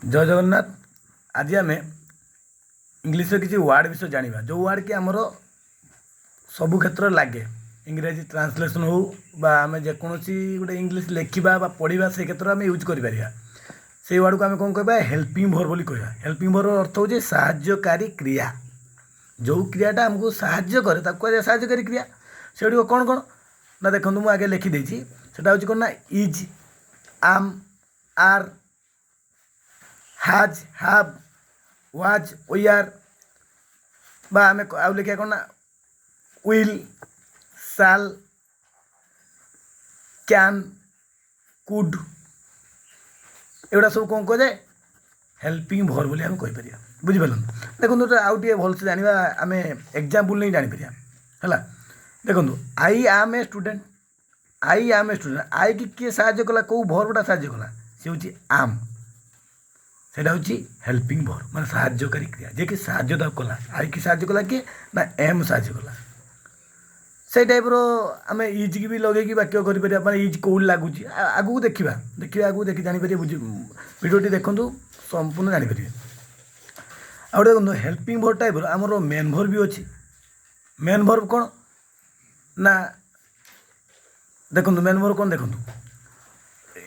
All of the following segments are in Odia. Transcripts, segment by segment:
ଜୟ ଜଗନ୍ନାଥ। ଆଜି ଆମେ ଇଂଲିଶର କିଛି ୱାର୍ଡ଼ ବିଷୟ ଜାଣିବା, ଯେଉଁ ୱାର୍ଡ଼ କି ଆମର ସବୁ କ୍ଷେତ୍ରରେ ଲାଗେ। ଇଂରାଜୀ ଟ୍ରାନ୍ସଲେସନ୍ ହେଉ ବା ଆମେ ଯେକୌଣସି ଗୋଟେ ଇଂଲିଶ ଲେଖିବା ବା ପଢ଼ିବା, ସେ କ୍ଷେତ୍ରରେ ଆମେ ୟୁଜ୍ କରିପାରିବା। ସେଇ ୱାର୍ଡ଼କୁ ଆମେ କ'ଣ କହିବା? ହେଲ୍ପିଂ ଭର୍ବ ବୋଲି କହିବା। ହେଲ୍ପିଂ ଭର୍ବର ଅର୍ଥ ହେଉଛି ସାହାଯ୍ୟକାରୀ କ୍ରିୟା। ଯେଉଁ କ୍ରିୟାଟା ଆମକୁ ସାହାଯ୍ୟ କରେ, ତାକୁ କୁହାଯାଏ ସାହାଯ୍ୟକାରୀ କ୍ରିୟା। ସେଗୁଡ଼ିକ କ'ଣ କ'ଣ ନା, ଦେଖନ୍ତୁ, ମୁଁ ଆଗେ ଲେଖିଦେଇଛି। ସେଟା ହେଉଛି କ'ଣ ନା is, am, are, has, have, was, were ବା ଆମେ ଆଉ ଲେଖିବା କ'ଣ ନା will, shawl, can, could. ଏଗୁଡ଼ା ସବୁ କ'ଣ କୁହାଯାଏ? ହେଲ୍ପିଂ ଭର୍ବ ବୋଲି ଆମେ କହିପାରିବା। ବୁଝିପାରିଲୁ? ଦେଖନ୍ତୁ, ଏଟା ଆଉ ଟିକେ ଭଲସେ ଜାଣିବା, ଆମେ ଏକ୍ଜାମ୍ପଲ୍ ନେଇ ଜାଣିପାରିବା। ହେଲା, ଦେଖନ୍ତୁ, "I am a student." "I am a student." I କି କିଏ ସାହାଯ୍ୟ କଲା? କେଉଁ ଭର୍ବଟା ସାହାଯ୍ୟ କଲା? ସେ ହେଉଛି ଆମ୍। ସେଇଟା ହେଉଛି ହେଲ୍ପିଂ ଭର୍ବ, ମାନେ ସାହାଯ୍ୟକାରୀ କ୍ରିୟା, ଯିଏକି ସାହାଯ୍ୟ ତାକୁ କଲା। I କି ସାହାଯ୍ୟ କଲା କିଏ ନା ଏମ୍ ସାହାଯ୍ୟ କଲା। ସେଇ ଟାଇପ୍ର ଆମେ ଇଜ୍କି ବି ଲଗେଇକି ବାକ୍ୟ କରିପାରିବା। ମାନେ is କେଉଁଠି ଲାଗୁଛି, ଆଗକୁ ଦେଖିବା। ଦେଖିବା, ଆଗକୁ ଦେଖି ଜାଣିପାରିବେ। ବୁଝି ଭିଡ଼ିଓଟି ଦେଖନ୍ତୁ, ସମ୍ପୂର୍ଣ୍ଣ ଜାଣିପାରିବେ। ଆଉ ଗୋଟେ ଦେଖନ୍ତୁ, ହେଲ୍ପିଂ ଭର୍ବ ଟାଇପ୍ର ଆମର ମେନ୍ ଭର୍ବ ବି ଅଛି। ମେନ୍ ଭର୍ବ କ'ଣ ନା, ଦେଖନ୍ତୁ, ମେନ୍ ଭର୍ବ କ'ଣ? ଦେଖନ୍ତୁ,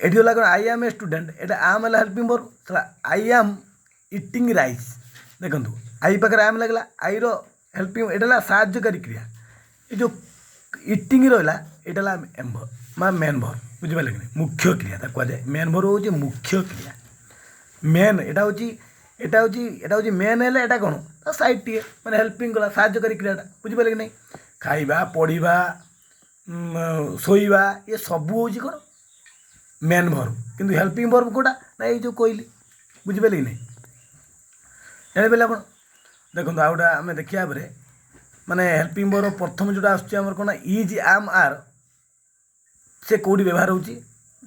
ଏଠି ହେଲା କ'ଣ? "I am a student." ଏଇଟା ଆମ୍ ହେଲା ହେଲ୍ପିଂ ଭର୍ବ। ହେଲା, "I am eating rice." ଦେଖନ୍ତୁ, I ପାଖରେ ଆମ୍ ଲାଗିଲା। ଆଇର ହେଲ୍ପିଂ, ଏଇଟା ହେଲା ସାହାଯ୍ୟକାରୀ କ୍ରିୟା। ଏ ଯେଉଁ ଇଟିଂ ରହିଲା, ଏଇଟା ହେଲା ଏମ୍ ଭର୍ବ ବା ମେନ୍ ଭର୍ବ। ବୁଝିପାରିଲେ କି ନାହିଁ? ମୁଖ୍ୟ କ୍ରିୟା ତାକୁ କୁହାଯାଏ। ମେନ୍ ଭର୍ବ ହେଉଛି ମୁଖ୍ୟ କ୍ରିୟା। ମେନ୍ ଏଇଟା ହେଉଛି ମେନ୍ ହେଲେ ଏଇଟା କ'ଣ ତା ସାଇଡ଼୍ ଟିକେ, ମାନେ ହେଲ୍ପିଂ କଲା, ସାହାଯ୍ୟକାରୀ କ୍ରିୟାଟା। ବୁଝିପାରିଲେ କି ନାହିଁ? ଖାଇବା, ପଢ଼ିବା, ଶୋଇବା, ଏ ସବୁ ହେଉଛି କ'ଣ? Main verb. କିନ୍ତୁ ହେଲ୍ପିଂ ଭର୍ବ କେଉଁଟା ନା ଏଇ ଯେଉଁ କହିଲି। ବୁଝିପାରିଲେ କି ନାହିଁ? ଜାଣିପାରିଲେ ଆପଣ? ଦେଖନ୍ତୁ, ଆଉ ଗୋଟେ ଆମେ ଦେଖିବା ପରେ, ମାନେ ହେଲ୍ପିଂ ଭର୍ବ ପ୍ରଥମ ଯେଉଁଟା ଆସୁଛି ଆମର କ'ଣ ନା is, ଆମ୍, ଆର୍। ସେ କେଉଁଠି ବ୍ୟବହାର ହେଉଛି,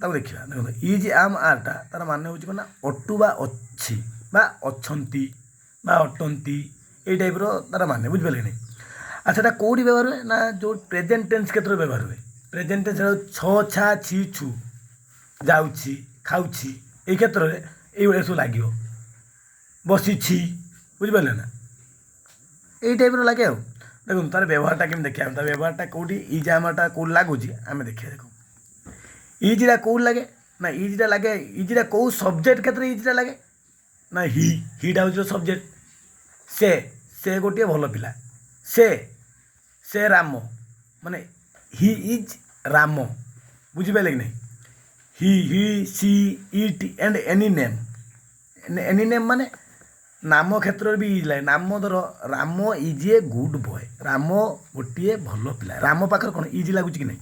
ତାକୁ ଦେଖିବା। ଦେଖନ୍ତୁ, is, ଆମ୍, ଆର୍ଟା ତାର ମାନେ ହେଉଛି କ'ଣ ନା ଅଟୁ ବା ଅଛି ବା ଅଛନ୍ତି ବା ଅଟନ୍ତି, ଏଇ ଟାଇପ୍ର ତାର ମାନେ। ବୁଝିପାରିଲେ କି ନାହିଁ? ଆଚ୍ଛା, ଏଟା କେଉଁଠି ବ୍ୟବହାର ହୁଏ ନା ଯେଉଁ ପ୍ରେଜେଣ୍ଟ ଟେନ୍ସ କ୍ଷେତ୍ରରେ ବ୍ୟବହାର ହୁଏ। ପ୍ରେଜେଣ୍ଟ ଟେନ୍ସ ଛ, ଛା, ଛି, ଛୁ, ଯାଉଛି, ଖାଉଛି, ଏଇ କ୍ଷେତ୍ରରେ ଏଇଭଳିଆ ସବୁ ଲାଗିବ। ବସିଛି, ବୁଝିପାରିଲେ ନା? ଏଇ ଟାଇପ୍ର ଲାଗେ। ଆଉ ଦେଖନ୍ତୁ, ତାର ବ୍ୟବହାରଟା କେମିତି ଦେଖିବା ଆମେ। ତାର ବ୍ୟବହାରଟା କେଉଁଠି, is, ଆମଟା କେଉଁଠି ଲାଗୁଛି, ଆମେ ଦେଖିବା। ଦେଖ, ଇଜ୍ଟା କେଉଁଠି ଲାଗେ ନା ଇଜ୍ଟା ଲାଗେ, ଇଜ୍ଟା କେଉଁ ସବଜେକ୍ଟ କ୍ଷେତ୍ରରେ ଇଜ୍ଟା ଲାଗେ ନା ହି। ହିଟା ହେଉଛି ସବଜେକ୍ଟ। ସେ ଗୋଟିଏ ଭଲ ପିଲା। ସେ ରାମ, ମାନେ "He is Ram." ବୁଝିପାରିଲେ କି ନାହିଁ? He, she, it and any name. Any name ମାନେ ନାମ କ୍ଷେତ୍ରରେ ବି is ଲାଗେ। ନାମ ଧର, "Ram is a good boy." Ram ଗୋଟିଏ ଭଲ ପିଲା। ରାମ ପାଖରେ କ'ଣ is ଲାଗୁଛି କି ନାହିଁ?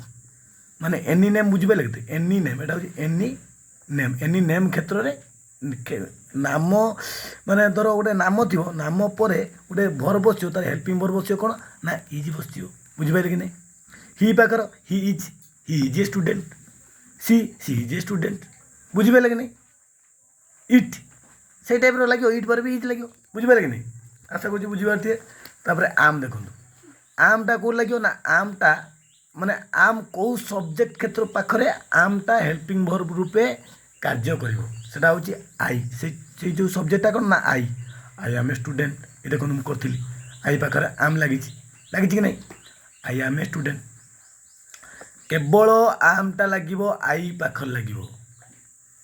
ମାନେ ଏନି ନେମ୍, ବୁଝିପାରିଲେ କି? ଏନି ନେମ୍, ଏଇଟା ହେଉଛି ଏନି ନେମ୍। ଏନି ନେମ୍ କ୍ଷେତ୍ରରେ ନାମ, ମାନେ ଧର ଗୋଟେ ନାମ ଥିବ, ନାମ ପରେ ଗୋଟେ ଭର୍ବ ବସିବ, ତାର ହେଲ୍ପିଂ ଭର୍ବ ବସିବ କ'ଣ ନା is ବସିଯିବ। ବୁଝିପାରିଲେ କି ନାହିଁ? ହି ପାଖର he is, "He is a student." She is a student. ବୁଝିପାରିଲେ କି ନାହିଁ? ଇଟ୍ ସେଇ ଟାଇପ୍ର ଲାଗିବ। ଇଟ୍ ପରେ ବି is ଲାଗିବ। ବୁଝିପାରିଲେ କି ନାହିଁ? ଆଶା କରୁଛି ବୁଝିପାରୁଥିବେ। ତାପରେ ଆମ୍ ଦେଖନ୍ତୁ, ଆମ୍ଟା କେଉଁଠି ଲାଗିବ ନା ଆମ୍ଟା, ମାନେ ଆମ୍ କେଉଁ ସବଜେକ୍ଟ କ୍ଷେତ୍ର ପାଖରେ ଆମ୍ଟା ହେଲ୍ପିଂ ଭର୍ବ ରୂପେ କାର୍ଯ୍ୟ କରିବ? ସେଟା ହେଉଛି I. ସେଇ ଯେଉଁ ସବଜେକ୍ଟଟା କ'ଣ ନା I. "I am a student." ଏ ଦେଖନ୍ତୁ, ମୁଁ କରିଥିଲି, I ପାଖରେ ଆମ୍ ଲାଗିଛି। ଲାଗିଛି କି ନାହିଁ? "I am a student." କେବଳ ଆମ୍ଟା ଲାଗିବ, I ପାଖରେ ଲାଗିବ।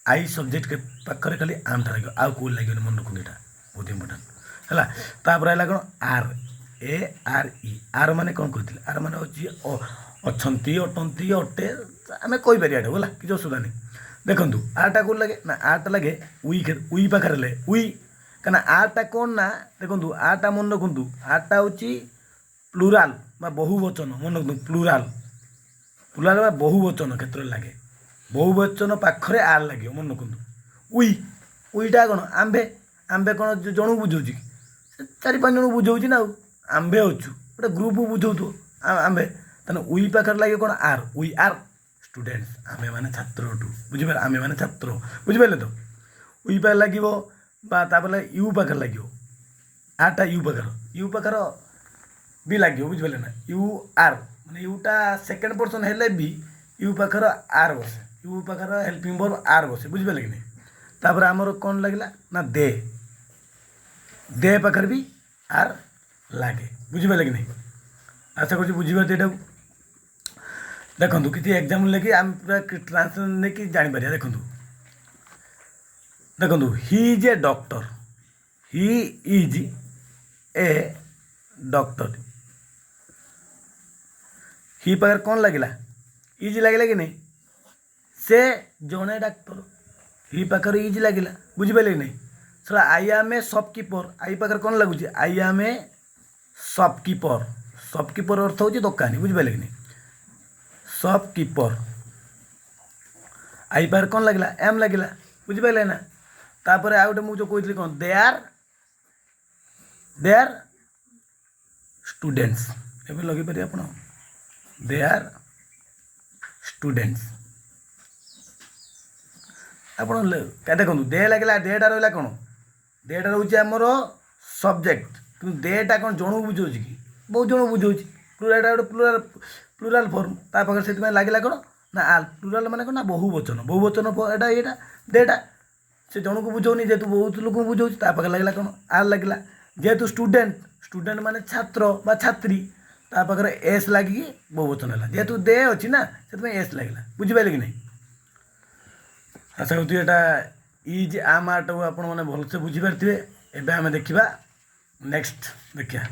I subject ପାଖରେ ଖାଲି ଆମ୍ଟା ଲାଗିବ, ଆଉ କେଉଁଠି ଲାଗିବନି। ମନେ ରଖନ୍ତୁ, ଏଇଟା ବହୁତ ଇମ୍ପୋର୍ଟାଣ୍ଟ ହେଲା। ତାପରେ ହେଲା କ'ଣ? ଆର୍, ଏ ଆର୍ ଇ। ଆର୍ ମାନେ କ'ଣ କହିଥିଲେ? ଆର୍ ମାନେ ହେଉଛି ଅଛନ୍ତି, ଅଟନ୍ତି, ଅଟେ, ଆମେ କହିପାରିବା ଏଟାକୁ। ହେଲା, କିଛି ଅସୁବିଧା ନାହିଁ। ଦେଖନ୍ତୁ, ଆର୍ଟା କେଉଁଠି ଲାଗେ ନା ଆର୍ଟା ଲାଗେ we, we ପାଖରେ ଲାଗେ। We, କାହିଁକିନା ଆର୍ଟା କ'ଣ ନା, ଦେଖନ୍ତୁ, ଆର୍ଟା ମନେ ରଖନ୍ତୁ, ଆର୍ଟା ହେଉଛି ପ୍ଲୁରାଲ୍ ବା ବହୁ ବଚନ। ମନେ ରଖନ୍ତୁ, ପ୍ଲୁରାଲ୍, ପ୍ଲୁରାଲ୍ ବା ବହୁ ବଚନ କ୍ଷେତ୍ରରେ ଲାଗେ। ବହୁ ବଚନ ପାଖରେ ଆର୍ ଲାଗିବ, ମନେ ରଖନ୍ତୁ। We, ୱିଟା କ'ଣ? ଆମ୍ଭେ। ଆମ୍ଭେ କ'ଣ ଜଣକୁ ବୁଝଉଛି କି? ସେ ଚାରି ପାଞ୍ଚ ଜଣକୁ ବୁଝଉଛି ନା। ଆଉ ଆମ୍ଭେ ଅଛୁ, ଗୋଟେ ଗ୍ରୁପକୁ ବୁଝଉଥିବ ଆମ୍ଭେ। ତାହେଲେ we ପାଖରେ ଲାଗିବ କ'ଣ? ଆର୍। "We are students." ଆମେମାନେ ଛାତ୍ର ଅଟୁ। ବୁଝିପାରିଲେ? ଆମେମାନେ ଛାତ୍ର, ବୁଝିପାରିଲେ ତ? We ପାଖରେ ଲାଗିବ ବା ତାପରେ you ପାଖରେ ଲାଗିବ। ଆର୍ଟା you ପାଖରେ, you ପାଖର ବି ଲାଗିବ। ବୁଝିପାରିଲେ ନା? You ଆର୍ ମାନେ ୟୁଟା ସେକେଣ୍ଡ ପର୍ସନ୍ ହେଲେ ବି you ପାଖରେ ଆର୍ ବସେ। You ପାଖରେ ହେଲ୍ପିଂ ଭର୍ବ ଆର୍ ବସେ। ବୁଝିପାରିଲେ କି ନାହିଁ? ତାପରେ ଆମର କ'ଣ ଲାଗିଲା ନା ଦେ, ଦେ ପାଖରେ ବି ଆର୍ ଲାଗେ। ବୁଝିପାରିଲେ କି ନାହିଁ? ଆଶା କରୁଛି ବୁଝିପାରୁଛି ଏଇଟାକୁ। ଦେଖନ୍ତୁ, କିଛି ଏକ୍ଜାମ୍ପଲ୍ ନେଇକି ଆମେ ପୁରା ଟ୍ରାନ୍ସଲେସନ୍ ନେଇକି ଜାଣିପାରିବା। ଦେଖନ୍ତୁ, ଦେଖନ୍ତୁ, He is a doctor. He is a doctor. ହି ପାଖରେ କ'ଣ ଲାଗିଲା? Is ଲାଗିଲା କି ନାହିଁ? ସେ ଜଣେ ଡାକ୍ତର, ହି ପାଖରେ is ଲାଗିଲା। ବୁଝିପାରିଲେ କି ନାହିଁ? ସେଟା I am a shopkeeper. I ପାଖରେ କ'ଣ ଲାଗୁଛି? I am a shopkeeper. Shopkeeper ଅର୍ଥ ହେଉଛି ଦୋକାନୀ। ବୁଝିପାରିଲେ କି ନାହିଁ? ସପ୍ କିପର। I ପାଖରେ କ'ଣ ଲାଗିଲା? ଏମ୍ ଲାଗିଲା। ବୁଝିପାରିଲେ ନା? ତାପରେ ଆଉ ଗୋଟେ ମୁଁ ଯେଉଁ କହିଥିଲି କ'ଣ, they are, they are students. ଏବେ ଲଗେଇ ପାରିବେ ଆପଣ, they are students. ଆପଣ ଦେଖନ୍ତୁ, ଦେ ଲାଗିଲା, ଦେଟା ରହିଲା କ'ଣ? ଦେଟା ରହୁଛି ଆମର ସବଜେକ୍ଟ। କିନ୍ତୁ ଦେଟା କ'ଣ ଜଣକୁ ବୁଝାଉଛି କି ବହୁତ ଜଣକୁ ବୁଝାଉଛି? ପ୍ଲୁରାଲଟା ଗୋଟେ ପ୍ଲୁରାଲ, ପ୍ଲୁରାଲ ଫର୍ମ। ତା ପାଖରେ ସେଥିପାଇଁ ଲାଗିଲା କ'ଣ ନା ଆର୍। ପ୍ଲୁରାଲ ମାନେ କ'ଣ ନା ବହୁ ବଚନ। ବହୁ ବଚନ ଏଇଟା, ଏଇଟା ଦେଟା ସେ ଜଣକୁ ବୁଝାଉନି, ଯେହେତୁ ବହୁତ ଲୋକଙ୍କୁ ବୁଝାଉଛି, ତା ପାଖରେ ଲାଗିଲା କ'ଣ? ଆର୍ ଲାଗିଲା। ଯେହେତୁ ଷ୍ଟୁଡେଣ୍ଟ, ଷ୍ଟୁଡେଣ୍ଟ ମାନେ ଛାତ୍ର ବା ଛାତ୍ରୀ, ତା ପାଖରେ ଏସ୍ ଲାଗିକି ବହୁ ବଚନ ହେଲା। ଯେହେତୁ ଦେ ଅଛି ନା, ସେଥିପାଇଁ ଏସ୍ ଲାଗିଲା। ବୁଝିପାରିଲେ କି ନାହିଁ? ଆଶା କରୁଛି ଏଇଟା is, ଆମ୍, ଆର୍ଟାକୁ ଆପଣମାନେ ଭଲସେ ବୁଝିପାରିଥିବେ। ଏବେ ଆମେ ଦେଖିବା ନେକ୍ସଟ, ଦେଖିବା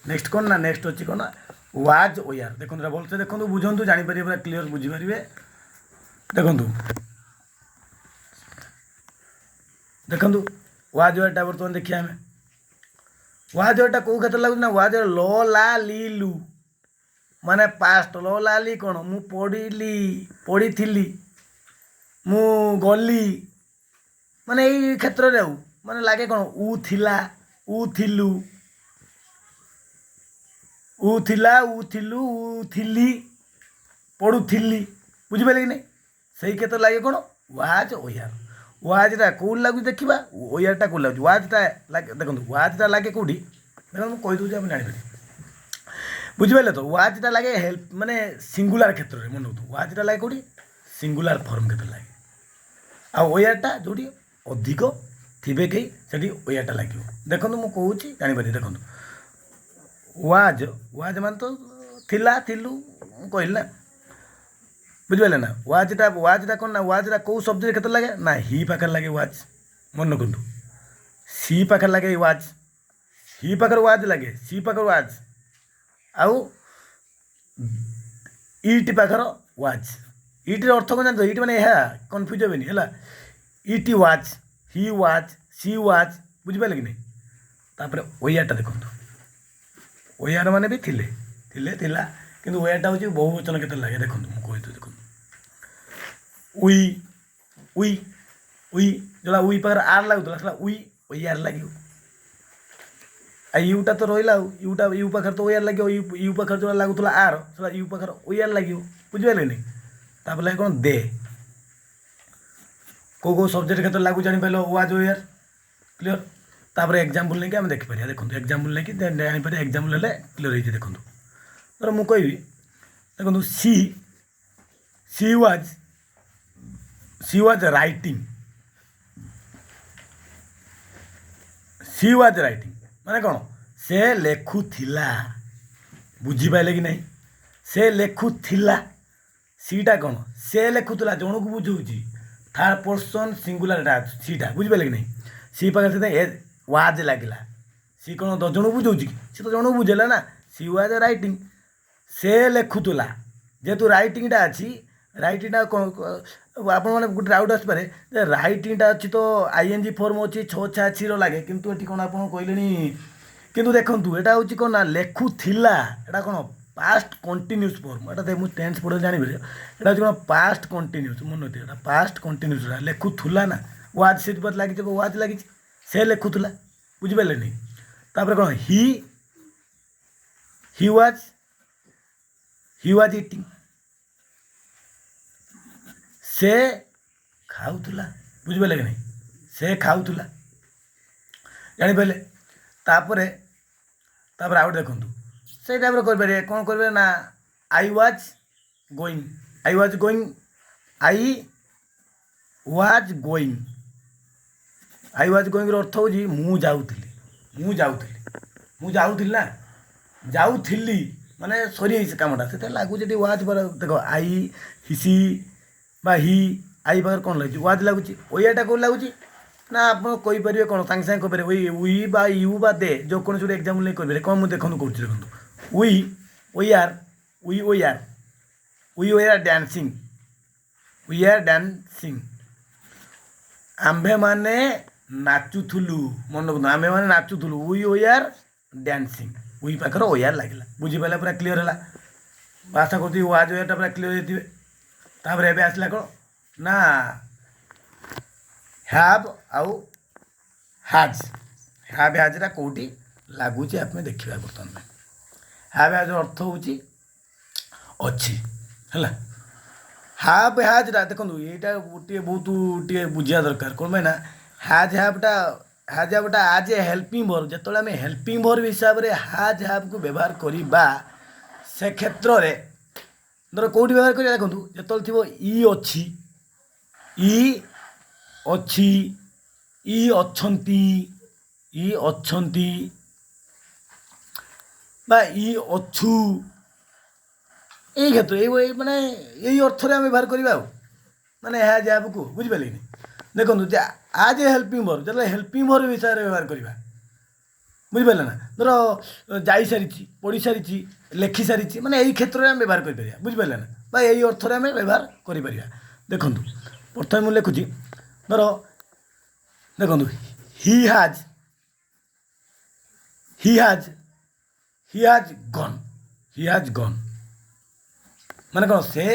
ନେକ୍ସଟ କ'ଣ ନା ନେକ୍ସଟ ଅଛି କ'ଣ ନା ୱାଜ୍, ଓୟାର। ଦେଖନ୍ତୁ, ଏଇଟା ଭଲସେ ଦେଖନ୍ତୁ, ବୁଝନ୍ତୁ, ଜାଣିପାରିବେ, ପୁରା କ୍ଲିଅର ବୁଝିପାରିବେ। ଦେଖନ୍ତୁ, ଦେଖନ୍ତୁ, ୱାଜ୍ ୱେୟାରଟା ବର୍ତ୍ତମାନ ଦେଖିବା ଆମେ। ୱାଜ୍ ୱେୟାରଟା କେଉଁ କ୍ଷେତ୍ରରେ ଲାଗୁଛି ନା ୱାଜ୍ ଲ ଲା ଲି ଲୁ, ମାନେ ପାଷ୍ଟ। ଲ ଲା ଲି କ'ଣ? ମୁଁ ପଢ଼ିଲି, ପଢ଼ିଥିଲି, ମୁଁ ଗଲି, ମାନେ ଏଇ କ୍ଷେତ୍ରରେ। ଆଉ ମାନେ ଲାଗେ କ'ଣ? ଉ ଥିଲା, ଉ ଥିଲୁ, ଉ ଥିଲା, ଉ ଥିଲୁ, ଉ ଥିଲି, ପଢ଼ୁଥିଲି। ବୁଝିପାରିଲେ କି ନାହିଁ? ସେଇ କ୍ଷେତ୍ରରେ ଲାଗେ କ'ଣ? Was, ware. ୱାଜ୍ଟା କେଉଁଠି ଲାଗୁଛି ଦେଖିବା, ଓୟାରଟା କେଉଁଠି ଲାଗୁଛି। ୱାଜ୍ଟା ଲାଗେ, ଦେଖନ୍ତୁ, ୱାଜ୍ଟା ଲାଗେ କେଉଁଠି? ଦେଖନ୍ତୁ, ମୁଁ କହିଦେଉଛି, ଆପଣ ଜାଣିପାରିବେ। ବୁଝିପାରିଲେ ତ? ୱାଜ୍ଟା ଲାଗେ ହେଲ୍ପ ମାନେ ସିଙ୍ଗୁଲାର କ୍ଷେତ୍ରରେ। ମନେ ରଖନ୍ତୁ, ୱାଜ୍ଟା ଲାଗେ କେଉଁଠି? ସିଙ୍ଗୁଲାର ଫର୍ମ କ୍ଷେତ୍ରରେ ଲାଗେ। ଆଉ ଓୟାରଟା ଯେଉଁଠି ଅଧିକ ଥିବେ କେହି, ସେଠି ଓୟାରଟା ଲାଗିବ। ଦେଖନ୍ତୁ, ମୁଁ କହୁଛି, ଜାଣିପାରିବେ। ଦେଖନ୍ତୁ, ୱାଜ୍, ୱାଜ୍ ମାନେ ତ ଥିଲା, ଥିଲୁ, ମୁଁ କହିଲି ନା। ବୁଝିପାରିଲେ ନା? ୱାଜ୍ଟା, ୱାଜ୍ଟା କ'ଣ ନା ୱାଜ୍ଟା କେଉଁ ସବଜେକ୍ଟ କ୍ଷେତ୍ରରେ ଲାଗେ ନା ହି ପାଖରେ ଲାଗେ ୱାଜ୍। ମନେ ରଖନ୍ତୁ, ସି ପାଖରେ ଲାଗେ ୱାଜ୍, ହି ପାଖରେ ୱାଜ୍ ଲାଗେ, ସି ପାଖରେ ୱାଜ୍ ଆଉ ଇଟ୍ ପାଖର ୱାଜ୍। ଇଟ୍ର ଅର୍ଥ କ'ଣ ଜାଣିଛ? ଇଟ୍ ମାନେ ଏହା, କନଫ୍ୟୁଜ୍ ହେବେନି ହେଲା। It was, he was, she was. ବୁଝିପାରିଲେ କି ନାହିଁ? ତାପରେ ଓୟାରଟା ଦେଖନ୍ତୁ। ଓୟାର ମାନେ ବି ଥିଲେ, ଥିଲେ, ଥିଲା। କିନ୍ତୁ ଓୟାରଟା ହେଉଛି ବହୁ ବଚନ କ୍ଷେତ୍ରରେ ଲାଗେ। ଦେଖନ୍ତୁ, ମୁଁ କହିଦେଉଛି, ଦେଖନ୍ତୁ, we, we, we ଯେଉଁଟା we ପାଖରେ ଆର୍ ଲାଗୁଥିଲା, ସେଟା we wire ଲାଗିବ। ଆଉ ୟୁଟା ତ ରହିଲା, ଆଉ ୟୁଟା, you ପାଖରେ ତ ଓୟାର ଲାଗିବ। You, you ପାଖରେ ଯେଉଁଟା ଲାଗୁଥିଲା ଆର୍, ସେଟା you ପାଖରେ ଓୟାର ଲାଗିବ। ବୁଝିପାରିଲେନି? ତାପରେ ଲାଗେ କ'ଣ? ଦେ। କେଉଁ କେଉଁ ସବଜେକ୍ଟ କ୍ଷେତ୍ରରେ ଲାଗୁ ଜାଣିପାରିଲ ୱାଜ୍, ଓୟାର? କ୍ଲିଅର? ତାପରେ ଏକ୍ଜାମ୍ପଲ୍ ନେଇକି ଆମେ ଦେଖିପାରିବା। ଦେଖନ୍ତୁ, ଏକ୍ଜାମ୍ପଲ୍ ନେଇକି ଜାଣିପାରିବା। ଏକ୍ଜାମ୍ପଲ୍ ହେଲେ କ୍ଲିଅର ହେଇଯିବ। ଦେଖନ୍ତୁ, ଧର ମୁଁ କହିବି, ଦେଖନ୍ତୁ, she was writing. She was writing ମାନେ କ'ଣ? ସେ ଲେଖୁଥିଲା। ବୁଝିପାରିଲେ କି ନାହିଁ? ସେ ଲେଖୁଥିଲା। ସିଟା କ'ଣ? ସେ ଲେଖୁଥିଲା, ଜଣକୁ ବୁଝଉଛି, ଥାର୍ଡ଼ ପର୍ସନ୍ ସିଙ୍ଗୁଲାରଟା ସିଟା। ବୁଝିପାରିଲେ କି ନାହିଁ? ସି ପାଖରେ ସେଥିପାଇଁ ଏ ୱାଜ୍ ଲାଗିଲା। ସି କ'ଣ 10 ଜଣକୁ ବୁଝଉଛି କି? ସେ ତ ଜଣକୁ ବୁଝେଇଲା ନା। She was writing, ସେ ଲେଖୁଥିଲା। ଯେହେତୁ ରାଇଟିଂଟା ଅଛି, ରାଇଟିଂଟା କ'ଣ? ଆପଣମାନେ ଗୋଟେ ଡାଉଟ୍ ଆସିପାରେ ଯେ ରାଇଟିଂଟା ଅଛି ତ ଆଇଏନ୍ଜି ଫର୍ମ ଅଛି, ଛଅ ଛା ଛିର ଲାଗେ, କିନ୍ତୁ ଏଠି କ'ଣ ଆପଣ କହିଲେଣି? କିନ୍ତୁ ଦେଖନ୍ତୁ, ଏଇଟା ହେଉଛି କ'ଣ ନା ଲେଖୁଥିଲା। ଏଇଟା କ'ଣ? ପାଷ୍ଟ କଣ୍ଟିନ୍ୟୁସ୍ ଫର୍ମ ଏଇଟା। ମୁଁ ଟେନ୍ସ ପଢ଼ିଲେ ଜାଣିପାରିବେ। ଏଇଟା ହେଉଛି କ'ଣ? Past continuous. ମନେ ରଖିଥିବେ, ଏଇଟା ପାଷ୍ଟ କଣ୍ଟିନ୍ୟୁସ୍। ଲେଖୁଥିଲା ନା, ୱାଜ୍ ସେଥିପାଇଁ ଲାଗିଛି, ୱାଜ୍ ଲାଗିଛି। ସେ ଲେଖୁଥିଲା। ବୁଝିପାରିଲେନି? ତାପରେ କ'ଣ? He was eating. ସେ ଖାଉଥିଲା। ବୁଝିପାରିଲେ କି ନାହିଁ? ସେ ଖାଉଥିଲା, ଜାଣିପାରିଲେ? ତାପରେ, ତାପରେ ଆଉ ଗୋଟେ ଦେଖନ୍ତୁ, ସେଇ ଟାଇପ୍ର କରିପାରିବେ। କ'ଣ କରିବେ ନା I was going, I was going, I was going. I was ଗୋଇଙ୍ଗର ଅର୍ଥ ହେଉଛି ମୁଁ ଯାଉଥିଲି, ମୁଁ ଯାଉଥିଲି, ମୁଁ ଯାଉଥିଲି ନା, ଯାଉଥିଲି ମାନେ ସରିଯାଇଛି କାମଟା, ସେଥିରେ ଲାଗୁଛି ଏଠି ୱାଜ୍ ପରେ। ଦେଖ, I, C ବା ହି, I ପାଖରେ କ'ଣ ଲାଗୁଛି? ୱାଜ୍ ଲାଗୁଛି। ୱେୟାରଟା କେଉଁଠି ଲାଗୁଛି ନା ଆପଣ କହିପାରିବେ କ'ଣ? ସାଙ୍ଗେ ସାଙ୍ଗେ କହିପାରିବେ we, we ବା you ବା ଦେ, ଯେକୌଣସି ଗୋଟେ ଏକ୍ଜାମ୍ପଲ୍ ନେଇ କହିପାରିବେ। କ'ଣ ମୁଁ ଦେଖନ୍ତୁ କହୁଛି, ଦେଖନ୍ତୁ, we are, we were, we were dancing, we are dancing। ଆମ୍ଭେମାନେ ନାଚୁଥିଲୁ। ମନେ ରଖନ୍ତୁ, ଆମ୍ଭେମାନେ ନାଚୁଥିଲୁ, we were dancing। We ପାଖରେ ୱେୟାର ଲାଗିଲା। ବୁଝିପାରିଲା? ପୁରା କ୍ଲିଅର୍ ହେଲା? ଆଶା କରୁଛି ୱାଜ୍ ୱେୟାରଟା ପୁରା କ୍ଲିଅର୍ ହେଇଥିବେ। ତାପରେ ଏବେ ଆସିଲା କ'ଣ ନା ହ୍ୟାବ୍ ଆଉ ହାଜ୍। ହ୍ୟାବ୍ ହ୍ୟାଜ୍ଟା କେଉଁଠି ଲାଗୁଛି ଆମେ ଦେଖିବା ବର୍ତ୍ତମାନ ପାଇଁ। ହ୍ୟାବ୍ ହ୍ୟାଜ୍ର ଅର୍ଥ ହେଉଛି ଅଛି, ହେଲା? ହ୍ୟାବ୍ ହ୍ୟାଜ୍ଟା ଦେଖନ୍ତୁ, ଏଇଟା ଗୋଟିଏ ବହୁତ ଟିକେ ବୁଝିବା ଦରକାର। କ'ଣ ପାଇଁ ନା has have to, has have to as a helping verb, ଯେତେବେଳେ ଆମେ ହେଲ୍ପିଂ ଭର୍ବ ହିସାବରେ ହ୍ୟାଜ୍ ହ୍ୟାବ୍କୁ ବ୍ୟବହାର କରିବା, ସେ କ୍ଷେତ୍ରରେ ଧର କେଉଁଠି ବ୍ୟବହାର କରିବା? ଦେଖନ୍ତୁ, ଯେତେବେଳେ ଥିବ ଇ ଅଛି, ଇ ଅଛି, ଇ ଅଛନ୍ତି, ଇ ଅଛନ୍ତି ବା ଇ ଅଛୁ, ଏଇ କ୍ଷେତ୍ର, ଏଇ ମାନେ ଏଇ ଅର୍ଥରେ ଆମେ ବ୍ୟବହାର କରିବା ଆଉ ମାନେ ଏହା ଯାହାକୁ ବୁଝିପାରିଲେ କି? ଦେଖନ୍ତୁ ଯେ ଆଜ୍ ଏ ହେଲ୍ପିଂ ଭର୍ବ, ଯେତେବେଳେ ହେଲ୍ପିଂ ଭର୍ବ ହିସାବରେ ବ୍ୟବହାର କରିବା, ବୁଝିପାରିଲେ ନା? ଧର ଯାଇସାରିଛି, ପଢ଼ିସାରିଛି, ଲେଖିସାରିଛି, ମାନେ ଏଇ କ୍ଷେତ୍ରରେ ଆମେ ବ୍ୟବହାର କରିପାରିବା, ବୁଝିପାରିଲେ ନା? ବା ଏଇ ଅର୍ଥରେ ଆମେ ବ୍ୟବହାର କରିପାରିବା। ଦେଖନ୍ତୁ, ପ୍ରଥମେ ମୁଁ ଲେଖୁଛି, ଧର ଦେଖନ୍ତୁ, he has, he has, he has gone, he has gone ମାନେ କ'ଣ? ସେ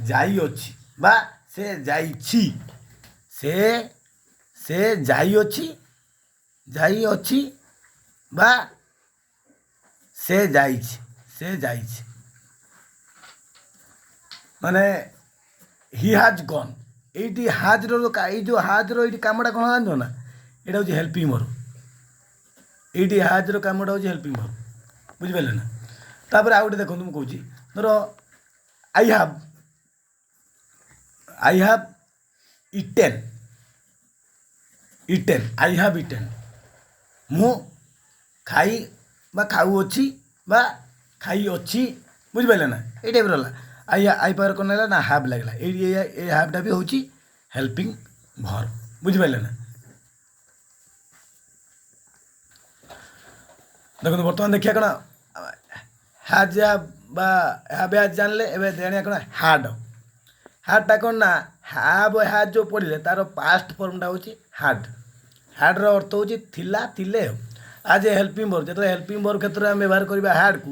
ଯାଇଅଛି ବା ସେ ଯାଇଛି। ସେ ଯାଇଅଛି, ଯାଇଅଛି ବା ସେ ଯାଇଛି, ସେ ଯାଇଛି ମାନେ he has gone। ଏଇଠି ହାଜ୍ର, ଏଇ ଯେଉଁ ହାଜ୍ର ଏଇଠି କାମଟା କ'ଣ ଜାଣିଛ ନା? ଏଇଟା ହେଉଛି ହେଲ୍ପିଂ ଭର୍ବ। ଏଇଠି ହାଜ୍ର କାମଟା ହେଉଛି ହେଲ୍ପିଂ ଭର୍ବ, ବୁଝିପାରିଲେ ନା? ତାପରେ ଆଉ ଗୋଟେ ଦେଖନ୍ତୁ, ମୁଁ କହୁଛି, ଧର I have eaten, eaten, I have eaten। ମୁଁ ଖାଇ ବା ଖାଉଅଛି ବା ଖାଇଅଛି, ବୁଝିପାରିଲେ ନା? ଏଇ ଟାଇପ୍ର ହେଲା। I, I ପାଖରେ କ'ଣ ହେଲା ନା have ଲାଗିଲା। ଏଇ ଏଇ ହ୍ୟାଭ୍ଟା ବି ହେଉଛି ହେଲ୍ପିଂ ଭର୍ବ, ବୁଝିପାରିଲେ ନା? ଦେଖନ୍ତୁ, ବର୍ତ୍ତମାନ ଦେଖିବା କ'ଣ ହ୍ୟାଜ୍ ବା have has ଜାଣିଲେ, ଏବେ ଜାଣିବା କ'ଣ ହ୍ୟାଡ୍। ହ୍ୟାଡ୍ଟା କ'ଣ ନା have has ଯେଉଁ ପଢ଼ିଲେ, ତାର ପାଷ୍ଟ ଫର୍ମଟା ହେଉଛି ହ୍ୟାଡ୍। ହ୍ୟାଡ୍ର ଅର୍ଥ ହେଉଛି ଥିଲା, ଥିଲେ। ଆଜ୍ ଏ ହେଲ୍ପିଂ ଭର୍ବ, ଯେତେବେଳେ ହେଲ୍ପିଂ ଭର୍ବ କ୍ଷେତ୍ରରେ ଆମେ ବ୍ୟବହାର କରିବା ହ୍ୟାଡ୍କୁ,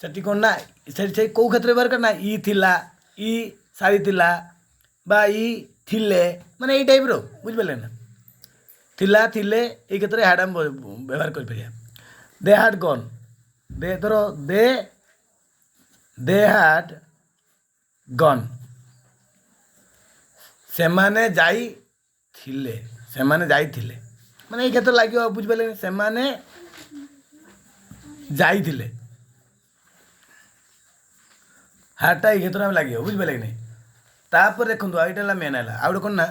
ସେଠି କ'ଣ ନା ସେଠି ସେଇ କେଉଁ କ୍ଷେତ୍ରରେ ବ୍ୟବହାର କରିବା ନା ଇ ଥିଲା, ଇ ସାରିଥିଲା ବା ଇ ଥିଲେ, ମାନେ ଏଇ ଟାଇପ୍ର, ବୁଝିପାରିଲେ ନା? ଥିଲା, ଥିଲେ, ଏଇ କ୍ଷେତ୍ରରେ ହ୍ୟାଡ୍ ଆମେ ବ୍ୟବହାର କରିପାରିବା। They had gone, they, ଧର they had gone, ସେମାନେ ଯାଇଥିଲେ, ସେମାନେ ଯାଇଥିଲେ ମାନେ ଏଇ କ୍ଷେତ୍ରରେ ଲାଗିବ, ବୁଝିପାରିଲେ? ସେମାନେ ଯାଇଥିଲେ, ହ୍ୟାଡ୍ଟା ଏଇ କ୍ଷେତ୍ରରେ ଆମେ ଲାଗିବ, ବୁଝିପାରିଲେ କି ନାହିଁ? ତାପରେ ଦେଖନ୍ତୁ, ଆଉ ଏଇଟା ହେଲା ମେନ୍ ହେଲା। ଆଉ ଗୋଟେ କ'ଣ ନା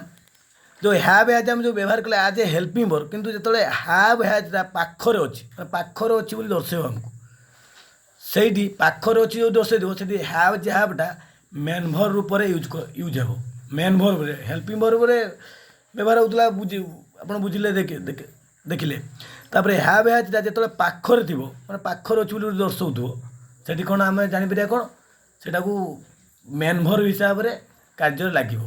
ଯେଉଁ have has ଆମେ ଯେଉଁ ବ୍ୟବହାର କଲେ ଆଜ୍ ଏ ହେଲ୍ପିଂ ଭର୍ବ, କିନ୍ତୁ ଯେତେବେଳେ have ହ୍ୟାଜ୍ଟା ପାଖରେ ଅଛି, ମାନେ ପାଖରେ ଅଛି ବୋଲି ଦର୍ଶାଇବ ଆମକୁ, ସେଇଠି ପାଖରେ ଅଛି ଯେଉଁ ଦର୍ଶାଇଦେବ, ସେଠି have ହ୍ୟାଭ୍ଟା ମେନ୍ ଭର୍ବ ରୂପରେ ୟୁଜ୍ ହେବ। ମେନ୍ ଭର୍ବରେ, ହେଲ୍ପିଂ ଭର୍ବରେ ବ୍ୟବହାର ହେଉଥିଲା, ବୁଝି ଆପଣ ବୁଝିଲେ, ଦେଖି ଦେଖିଲେ। ତାପରେ have ହ୍ୟାଜ୍ଟା ଯେତେବେଳେ ପାଖରେ ଥିବ, ମାନେ ପାଖରେ ଅଛି ବୋଲି ଦର୍ଶାଉଥିବ, ସେଠି କ'ଣ ଆମେ ଜାଣିପାରିବା କ'ଣ? ସେଟାକୁ ମେନ୍ ଭର୍ବ ହିସାବରେ କାର୍ଯ୍ୟରେ ଲାଗିବ।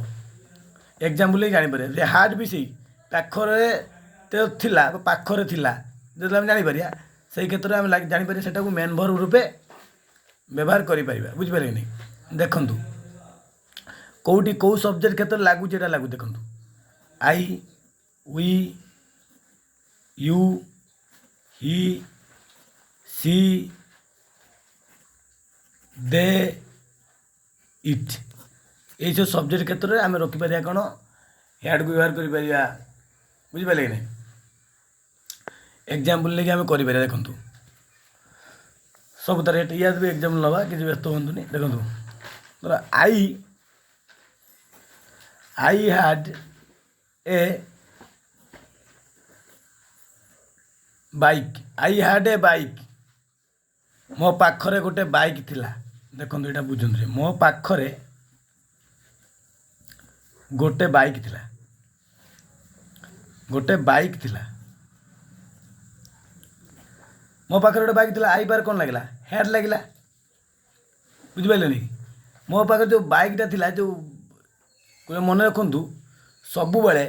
ଏକ୍ଜାମ୍ପଲ୍ ନେଇ ଜାଣିପାରିବା ଯେ ହାଡ୍ ବି ସେଇ ପାଖରେ ତ ଥିଲା ବା ପାଖରେ ଥିଲା ଯେତେବେଳେ ଆମେ ଜାଣିପାରିବା, ସେଇ କ୍ଷେତ୍ରରେ ଆମେ ଜାଣିପାରିବା ସେଟାକୁ ମେନ୍ ଭର୍ବ ରୂପେ ବ୍ୟବହାର କରିପାରିବା, ବୁଝିପାରିଲେ କି ନାହିଁ? ଦେଖନ୍ତୁ, କେଉଁଠି କେଉଁ ସବଜେକ୍ଟ କ୍ଷେତ୍ରରେ ଲାଗୁଛି ଏଇଟା ଲାଗୁ। ଦେଖନ୍ତୁ, I, we, you, he, she, they, it, ଏଇସବୁ ସବଜେକ୍ଟ କ୍ଷେତ୍ରରେ ଆମେ ରଖିପାରିବା କ'ଣ? ହ୍ୟାଡ଼କୁ ବ୍ୟବହାର କରିପାରିବା, ବୁଝିପାରିଲେ କି ନାହିଁ? ଏକ୍ଜାମ୍ପଲ୍ ନେଇକି ଆମେ କରିପାରିବା। ଦେଖନ୍ତୁ, ସବୁ ତାର ୟାର ବି ଏକ୍ଜାମ୍ପଲ୍ ନେବା, କିଛି ବ୍ୟସ୍ତ ହୁଅନ୍ତୁନି। ଦେଖନ୍ତୁ, ଧର I had a Bike, I had a bike, ମୋ ପାଖରେ ଗୋଟେ ବାଇକ୍ ଥିଲା। ଦେଖନ୍ତୁ, ଏଇଟା ବୁଝନ୍ତୁ, ମୋ ପାଖରେ ଗୋଟେ ବାଇକ୍ ଥିଲା, ଗୋଟେ ବାଇକ୍ ଥିଲା, ମୋ ପାଖରେ ଗୋଟେ ବାଇକ୍ ଥିଲା। I ପାଖରେ କ'ଣ ଲାଗିଲା? ହ୍ୟାଡ୍ ଲାଗିଲା। ବୁଝିପାରିଲେନି? ମୋ ପାଖରେ ଯେଉଁ ବାଇକ୍ଟା ଥିଲା, ଯେଉଁ ମନେ ରଖନ୍ତୁ, ସବୁବେଳେ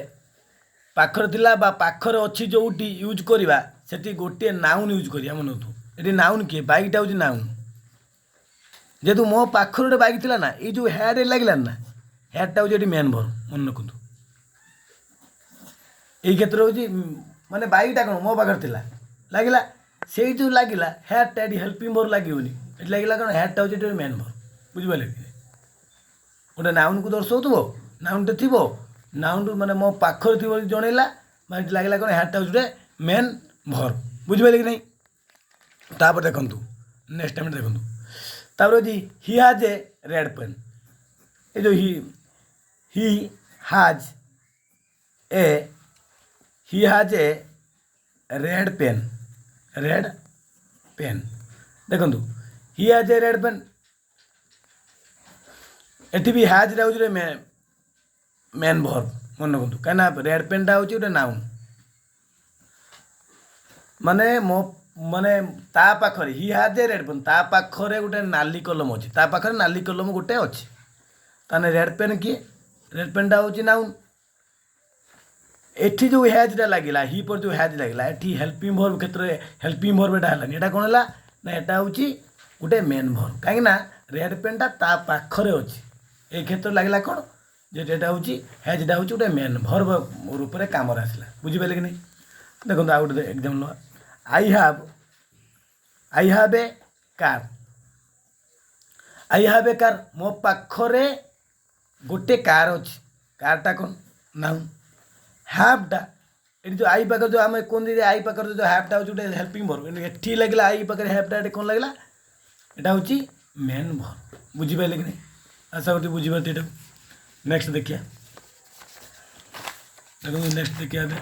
ପାଖରେ ଥିଲା ବା ପାଖରେ ଅଛି ଯେଉଁଠି ୟୁଜ୍ କରିବା, ସେଠି ଗୋଟିଏ ନାଉନ୍ ୟୁଜ୍ କରିବା। ମନେ ରଖନ୍ତୁ, ଏଠି ନାଉନ୍ କିଏ? ବାଇକ୍ଟା ହେଉଛି ନାଉନ୍। ଯେହେତୁ ମୋ ପାଖରେ ଗୋଟେ ବାଇକ୍ ଥିଲା ନା, ଏଇ ଯେଉଁ ହ୍ୟାଡ୍ ଲାଗିଲାନି ନା, ହ୍ୟାଡ୍ଟା ହେଉଛି ଏଠି ମେନ୍ ଭର୍ବ। ମନେ ରଖନ୍ତୁ, ଏଇ କ୍ଷେତ୍ରରେ ହେଉଛି ମାନେ ବାଇକ୍ଟା କ'ଣ ମୋ ପାଖରେ ଥିଲା ଲାଗିଲା, ସେଇ ଯେଉଁ ଲାଗିଲା ହ୍ୟାଡ୍ଟା, ଏଠି ହେଲ୍ପିଂ ଭର୍ବ ଲାଗିବନି। ଏଠି ଲାଗିଲା କ'ଣ? ହ୍ୟାଡ୍ଟା ହେଉଛି ଏଠି ମେନ୍ ଭର୍ବ। ବୁଝିପାରିଲେ କି? ଗୋଟେ ନାଉନ୍କୁ ଦର୍ଶାଉଥିବ, ନାଉନ୍ଟେ ଥିବ, ନାଉନ୍ ମାନେ ମୋ ପାଖରେ ଥିବ ବୋଲି ଜଣେଇଲା, ମାନେ ଏଠି ଲାଗିଲା କ'ଣ? ହ୍ୟାଡ୍ଟା ହେଉଛି ଗୋଟେ ମେନ୍ ଭର୍ବ। ବୁଝିପାରିଲେ କି ନାହିଁ? ତାପରେ ଦେଖନ୍ତୁ, ନେକ୍ସଟ ଟାଇମ୍ ଦେଖନ୍ତୁ। ତାପରେ ହେଉଛି he has a red pen। ଏ ଯେଉଁ he has a red pen, red pen। ଦେଖନ୍ତୁ, he has a red pen, ଏଠି ବି ହ୍ୟାଜ୍ଟା ହେଉଛି ମେନ୍ ଭର୍ବ। ମନେ ରଖନ୍ତୁ, କାହିଁକିନା ରେଡ୍ ପେନ୍ଟା ହେଉଛି ଗୋଟେ ନାଉନ୍। ମାନେ ମୋ ମାନେ ତା ପାଖରେ, he has a red pen, ତା ପାଖରେ ଗୋଟେ ନାଲି କଲମ ଅଛି, ତା ପାଖରେ ନାଲି କଲମ ଗୋଟେ ଅଛି। ତାହେଲେ ରେଡ୍ ପେନ୍ କିଏ? ରେଡ୍ ପେନ୍ଟା ହେଉଛି ନାଉନ୍। ଏଠି ଯେଉଁ ହ୍ୟାଜ୍ଟା ଲାଗିଲା, ହି ପରେ ଯେଉଁ ହ୍ୟାଜ୍ ଲାଗିଲା, ଏଠି ହେଲ୍ପିଂ ଭର୍ବ କ୍ଷେତ୍ରରେ ହେଲ୍ପିଂ ଭର୍ବ ଏଇଟା ହେଲାନି। ଏଇଟା କ'ଣ ହେଲା ନା, ଏଇଟା ହେଉଛି ଗୋଟେ ମେନ୍ ଭର୍ବ, କାହିଁକିନା ରେଡ୍ ପେନ୍ଟା ତା ପାଖରେ ଅଛି। ଏଇ କ୍ଷେତ୍ରରେ ଲାଗିଲା କ'ଣ ଯେ ଏଇଟା ହେଉଛି ହ୍ୟାଜ୍ଟା ହେଉଛି ଗୋଟେ ମେନ୍ ଭର୍ବ ରୂପରେ କାମରେ ଆସିଲା। ବୁଝିପାରିଲେ କି ନାହିଁ? ଦେଖନ୍ତୁ, ଆଉ ଗୋଟେ ଏକ୍ଜାମ୍ପଲ୍ ନେବା। I have a car, I have a car। ମୋ ପାଖରେ ଗୋଟେ କାର୍ ଅଛି। କାର୍ଟା କ'ଣ? ନାଉନ୍। ହ୍ୟାଭ୍ଟା ଏଠି ଯେଉଁ I ପାଖରେ ଯେଉଁ ଆମେ କୁହନ୍ତି ଯେ I ପାଖରେ ଯେଉଁ ହ୍ୟାଭ୍ଟା ହେଉଛି ଗୋଟେ ହେଲ୍ପିଂ ଭର୍ବ, କିନ୍ତୁ ଏଠି ଲାଗିଲା I ପାଖରେ ହ୍ୟାଭ୍ଟା, ଏଠି କ'ଣ ଲାଗିଲା? ଏଇଟା ହେଉଛି ମେନ୍ ଭର୍ବ। ବୁଝିପାରିଲେ କି ନାହିଁ? ଆଶା କରୁଛି ବୁଝିପାରୁଛି ଏଟାକୁ। ନେକ୍ସଟ ଦେଖିବା। ଦେଖନ୍ତୁ, ନେକ୍ସଟ ଦେଖିବା ଏବେ।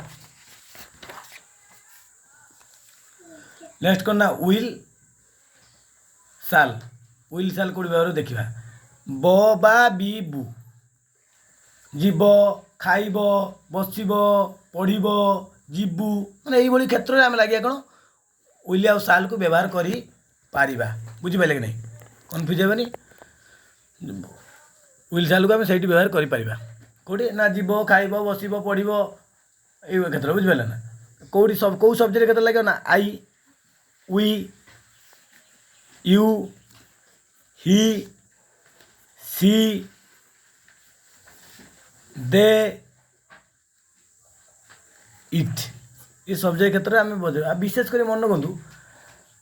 ନେକ୍ସଟ କ'ଣ ନା will, shawl. Will, shawl କେଉଁଠି ବ୍ୟବହାର ଦେଖିବା। ବ, ବା, ବି, ବୁ, ଯିବ, ଖାଇବ, ବସିବ, ପଢ଼ିବ, ଯିବୁ, ମାନେ ଏଇଭଳି କ୍ଷେତ୍ରରେ ଆମେ ଲାଗିବା କ'ଣ? Will ଆଉ ସାଲ୍କୁ ବ୍ୟବହାର କରିପାରିବା। ବୁଝିପାରିଲେ କି ନାହିଁ? କନଫ୍ୟୁଜ୍ ହେବେନି। Will, ସାଲ୍କୁ ଆମେ ସେଇଠି ବ୍ୟବହାର କରିପାରିବା। କେଉଁଠି ନା ଯିବ, ଖାଇବ, ବସିବ, ପଢ଼ିବ, ଏଇ କ୍ଷେତ୍ରରେ। ବୁଝିପାରିଲେ ନା? କେଉଁଠି ସବୁ କେଉଁ ସବଜେକ୍ଟ କ୍ଷେତ୍ରରେ ଲାଗିବ ନା I, we, you, he, she, they, it, A subject କ୍ଷେତ୍ରରେ ଆମେ ବଜାଇବା। ଆଉ ବିଶେଷ କରି ମନେ ରଖନ୍ତୁ,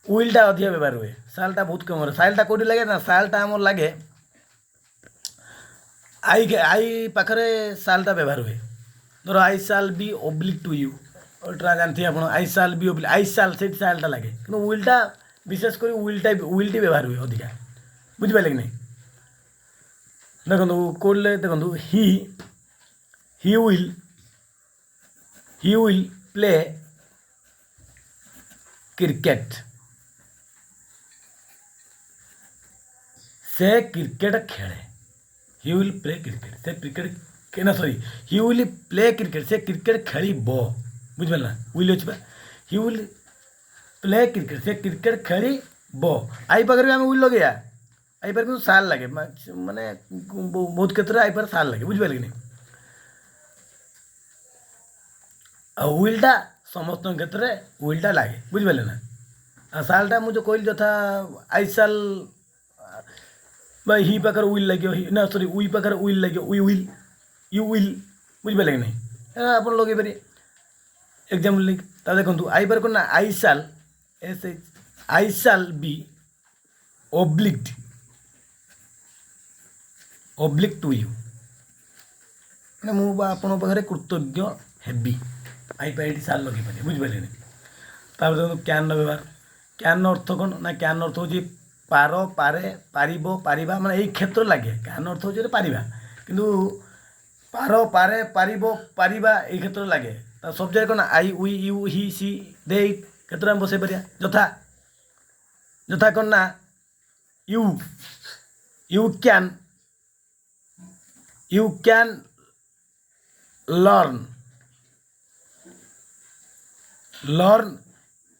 ୱିଲ୍ଟା ଅଧିକା ବ୍ୟବହାର ହୁଏ, ସାଲ୍ଟା ବହୁତ କମ୍ ହୁଏ। ସାଲ୍ଟା କେଉଁଠି ଲାଗେ ନା, ସାଲ୍ଟା ଆମର ଲାଗେ I, I ପାଖରେ ସାଲ୍ଟା ବ୍ୟବହାର ହୁଏ। ଧର, I shall be obliged to you, ଏଇଟା ଜାଣିଥିବେ ଆପଣ। I shall be obliged, I shall, ସେଇଠି ସାଲ୍ଟା ଲାଗେ। କିନ୍ତୁ ୱିଲ୍ଟା, ବିଶେଷ କରି ୱିଲ୍ଟା, ୱିଲ୍ଟି ବ୍ୟବହାର ହୁଏ ଅଧିକା। ବୁଝିପାରିଲେ କି ନାହିଁ? ଦେଖନ୍ତୁ, କେଉଁଠି ଦେଖନ୍ତୁ, he will play cricket। ସେ କ୍ରିକେଟ୍ ଖେଳେ। He will play cricket, ସେ କ୍ରିକେଟ୍ ନା, sorry, he will play cricket, ସେ କ୍ରିକେଟ୍ ଖେଳିବ। ବୁଝିପାରିଲ ନା? Will ଅଛି ବା। He will play cricket, ସେ କ୍ରିକେଟ୍ ଖେଳିବ। I ପାଖରେ ବି ଆମେ will ଲଗେଇବା। I ପାଖରେ କିନ୍ତୁ ସାଲ୍ ଲାଗେ, ମାନେ ବହୁତ କ୍ଷେତ୍ରରେ I ପାଖରେ ସାଲ୍ ଲାଗେ। ବୁଝିପାରିଲେ କି ନାହିଁ? ଆଉ ୱିଲ୍ଟା ସମସ୍ତଙ୍କ କ୍ଷେତ୍ରରେ ୱିଲ୍ଟା ଲାଗେ। ବୁଝିପାରିଲେ ନା? ଆଉ ସାଲ୍ଟା ମୁଁ ଯେଉଁ କହିଲି, ଯଥା I shawl ବା ହି ପାଖରେ will ଲାଗିବ, ହି ନା, ସରି, we ପାଖରେ will ଲାଗିବ, we will, you will. ବୁଝିପାରିଲେ କି ନାହିଁ? ଆପଣ ଲଗେଇ ପାରିବେ ଏକ୍ଜାମ୍ପଲ୍ ନେଇକି। ତା ଦେଖନ୍ତୁ, I ପାଖରେ କ'ଣ ନା I shall, S H, I shall be obliged to you, ମାନେ ମୁଁ ବା ଆପଣଙ୍କ ପାଖରେ କୃତଜ୍ଞ ହେବି। I ପାଇଁ ଏଇଠି ସାଲ୍ ଲଗେଇ ପାରିବେ। ବୁଝିପାରିଲେନି? ତାପରେ ଦେଖନ୍ତୁ କ୍ୟାନ୍ର ବ୍ୟବହାର। କ୍ୟାନ୍ର ଅର୍ଥ କ'ଣ ନା, କ୍ୟାନ୍ର ଅର୍ଥ ହେଉଛି ପାର, ପାରେ, ପାରିବ, ପାରିବା, ମାନେ ଏଇ କ୍ଷେତ୍ରରେ ଲାଗେ। କ୍ୟାନ୍ ଅର୍ଥ ହେଉଛି ପାରିବା, କିନ୍ତୁ ପାର, ପାରେ, ପାରିବ, ପାରିବା, ଏଇ କ୍ଷେତ୍ରରେ ଲାଗେ। ତା ସବଜେକ୍ଟ କ'ଣ? I, we, you, he, she, they। କ୍ଷେତ୍ରରେ ଆମେ ବସାଇ ପାରିବା। ଯଥା ଯଥା କ'ଣ ନା you can learn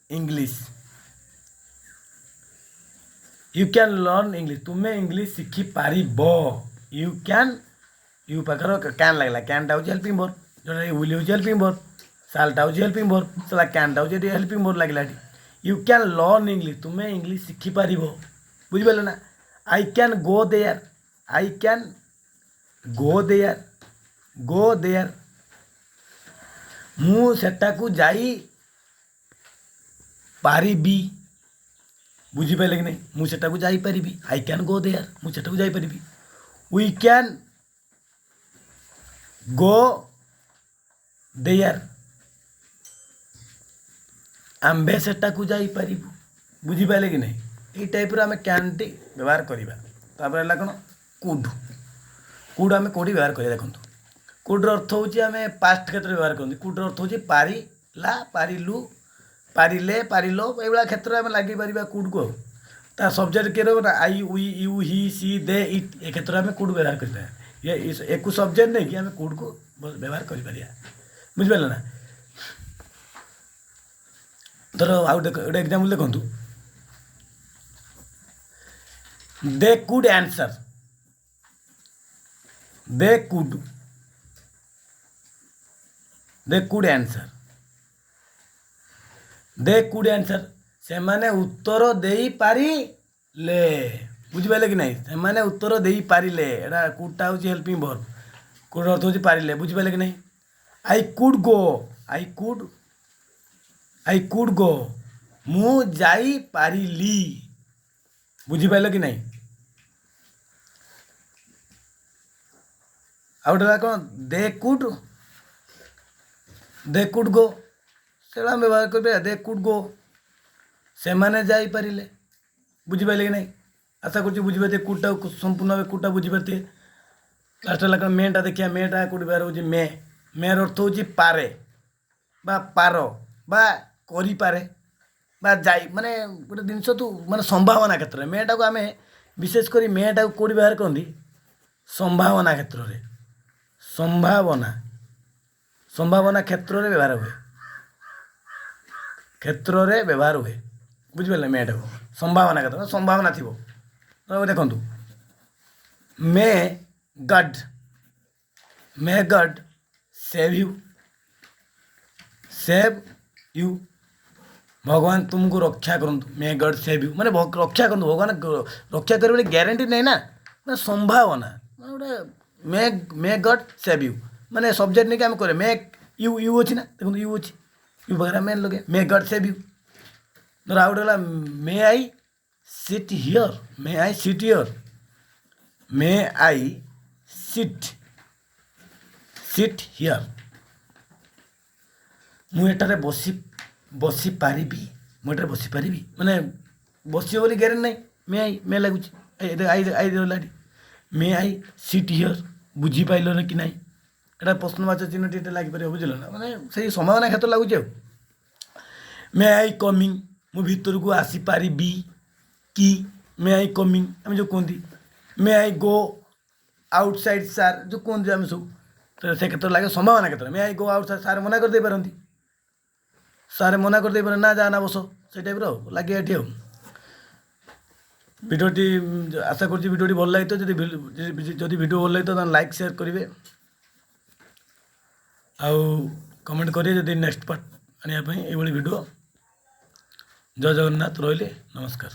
English. You can learn English. ତୁମେ ଇଂଲିଶ ଶିଖିପାରିବ। You can, you ପାଖରେ can ଲାଗିଲା। କ୍ୟାନ୍ଟା ହେଉଛି ହେଲ୍ପିଂ ଭର୍ବ। ଯେଉଁଟା will ହେଉଛି ହେଲ୍ପିଂ ଭର୍ବ, ସାଲ୍ଟା ହେଉଛି ହେଲ୍ପିଂ ଭର୍ବ, ସେଟା କ୍ୟାନ୍ଟା ହେଉଛି ଏଠି ହେଲ୍ପିଂ ଭର୍ବ ଲାଗିଲା ଏଠି। You can learn English. ତୁମେ ଇଂଲିଶ ଶିଖିପାରିବ। ବୁଝିପାରିଲେ ନା? I can go there. I can go there. Go there. ମୁଁ ସେଟାକୁ ଯାଇ ପାରିବି। ବୁଝିପାରିଲେ କି ନାହିଁ? ମୁଁ ସେଟାକୁ ଯାଇପାରିବି। I can go there. ମୁଁ ସେଟାକୁ ଯାଇପାରିବି। We can go there. ଆମ୍ଭେ ସେଟାକୁ ଯାଇପାରିବୁ। ବୁଝିପାରିଲେ କି ନାହିଁ? ଏଇ ଟାଇପ୍ର ଆମେ କ୍ୟାନ୍ଟି ବ୍ୟବହାର କରିବା। ତାପରେ ହେଲା କ'ଣ? Could. Could ଆମେ କେଉଁଠି ବ୍ୟବହାର କରିବା? ଦେଖନ୍ତୁ, କୁଡ୍ର ଅର୍ଥ ହେଉଛି, ଆମେ ପାଷ୍ଟ କ୍ଷେତ୍ରରେ ବ୍ୟବହାର କରନ୍ତି। କୁଡ୍ର ଅର୍ଥ ହେଉଛି ପାରିଲା, ପାରିଲୁ, ପାରିଲେ, ପାରିଲ, ଏଇଭଳିଆ କ୍ଷେତ୍ରରେ ଆମେ ଲାଗିପାରିବା କୁଡ୍କୁ। ଆଉ ତା ସବଜେକ୍ଟ କିଏ ରହିବ ନା I, we, you, he, she, they, it। ଏ କ୍ଷେତ୍ରରେ ଆମେ could ବ୍ୟବହାର କରିପାରିବା। ଏକୁ ସବଜେକ୍ଟ ନେଇକି ଆମେ କୁଡ୍କୁ ବ୍ୟବହାର କରିପାରିବା। ବୁଝିପାରିଲେ ନା? ଧର ଆଉ ଗୋଟେ ଏକ୍ଜାମ୍ପଲ୍ ଦେଖନ୍ତୁ। They could answer. They could answer. They could answer. ସେମାନେ ଉତ୍ତର ଦେଇପାରିଲେ। ବୁଝିପାରିଲେ କି ନାହିଁ? ସେମାନେ ଉତ୍ତର ଦେଇପାରିଲେ। ଏଇଟା କୁଡ୍ଟା ହେଉଛି ହେଲ୍ପିଂ ଭର୍ବ। Could ଅର୍ଥ ହେଉଛି ପାରିଲେ। ବୁଝିପାରିଲେ କି ନାହିଁ? I could go. I could go. ମୁଁ ଯାଇପାରିଲି। ବୁଝିପାରିଲ କି ନାହିଁ? ଆଉ ଗୋଟେ ହେଲା କ'ଣ? They could go. ସେଇଟା ଆମେ ବ୍ୟବହାର କରିପାରିବା। They could go. ସେମାନେ ଯାଇପାରିଲେ। ବୁଝିପାରିଲେ କି ନାହିଁ? ଆଶା କରୁଛି ବୁଝିପାରିଥିବେ। କୁଡ୍ଟାକୁ ସମ୍ପୂର୍ଣ୍ଣ ଭାବେ କୁଡ୍ଟା ବୁଝିପାରିଥିବେ। ଲାଷ୍ଟ ହେଲା କ'ଣ? ମେଟା ଦେଖିବା। ମେଟା କେଉଁଠି ବ୍ୟବହାର ହେଉଛି? ମେ। ମେର ଅର୍ଥ ହେଉଛି ପାରେ ବା ପାର ବା କରିପାରେ ବା ଯାଇ, ମାନେ ଗୋଟେ ଜିନିଷ ତୁ ମାନେ ସମ୍ଭାବନା କ୍ଷେତ୍ରରେ। ମେଟାକୁ ଆମେ ବିଶେଷ କରି ମେଟାକୁ କେଉଁଠି ବ୍ୟବହାର କରନ୍ତି? ସମ୍ଭାବନା କ୍ଷେତ୍ରରେ। ସମ୍ଭାବନା କ୍ଷେତ୍ରରେ ବ୍ୟବହାର ହୁଏ। କ୍ଷେତ୍ରରେ ବ୍ୟବହାର ହୁଏ। ବୁଝିପାରିଲେ? ମେଟାକୁ ସମ୍ଭାବନା କ୍ଷେତ୍ର, ସମ୍ଭାବନା ଥିବ। ତ ଦେଖନ୍ତୁ, May God save you. Save you. ଭଗବାନ ତୁମକୁ ରକ୍ଷା କରନ୍ତୁ। May God save you ମାନେ ରକ୍ଷା କରନ୍ତୁ। ଭଗବାନ ରକ୍ଷା କରିବେ ବୋଲି ଗ୍ୟାରେଣ୍ଟି ନାହିଁ ନା, ମାନେ ସମ୍ଭାବନା, ମାନେ ଗୋଟେ may God save you ମାନେ ସବଜେକ୍ଟ ନେଇକି ଆମେ କରିବା। ମେ, you, you ଅଛି ନା? ଦେଖନ୍ତୁ, you ଅଛି। You ପାଖରେ ମେ ଲଗେଇ May God save you. ଧର ଆଉ ଗୋଟେ ହେଲା, May I sit here? May I sit here? May I sit here? ମୁଁ ଏଠାରେ ବସିପାରିବି? ମୁଁ ଏଠାରେ ବସିପାରିବି ମାନେ ବସିବ ବୋଲି ଗ୍ୟାରେଣ୍ଟି ନାହିଁ। ମେ I, May ଲାଗୁଛି, I, I ରହିଲା ଏଠି। May I sit here? ବୁଝିପାରିଲ କି ନାହିଁ? ଏଇଟା ପ୍ରଶ୍ନବାଚକ ଚିହ୍ନଟି ଏଟା ଲାଗିପାରିବ। ବୁଝିଲ ନା? ମାନେ ସେଇ ସମ୍ଭାବନା କ୍ଷେତ୍ର ଲାଗୁଛି। ଆଉ May I come in? ମୁଁ ଭିତରକୁ ଆସିପାରିବି କି? May I come in ଆମେ ଯେଉଁ କୁହନ୍ତି। May I go outside, sir? ଯେଉଁ କୁହନ୍ତି ଆମେ ସବୁ, ତ ସେ କ୍ଷେତ୍ରରେ ଲାଗେ, ସମ୍ଭାବନା କ୍ଷେତ୍ରରେ। May I go outside? Sir ମନା କରିଦେଇପାରନ୍ତି। ସାର୍ ମନା କରିଦେଇପାରନ୍ତି, ନା ଯା ନା ବସ, ସେଇ ଟାଇପ୍ର ଆଉ ଲାଗେ ଏଠି। ଆଉ ଭିଡ଼ିଓଟି, ଆଶା କରୁଛି ଭିଡ଼ିଓଟି ଭଲ ଲାଗିଥିବ। ଯଦି ଭିଡ଼ିଓ ଭଲ ଲାଗିଥିବ, ତାହେଲେ ଲାଇକ୍, ସେୟାର କରିବେ ଆଉ କମେଣ୍ଟ କରିବେ ଯଦି ନେକ୍ସଟ ପାର୍ଟ ଆଣିବା ପାଇଁ ଏଇଭଳି ଭିଡ଼ିଓ। ଜୟ ଜଗନ୍ନାଥ। ରହିଲେ, ନମସ୍କାର।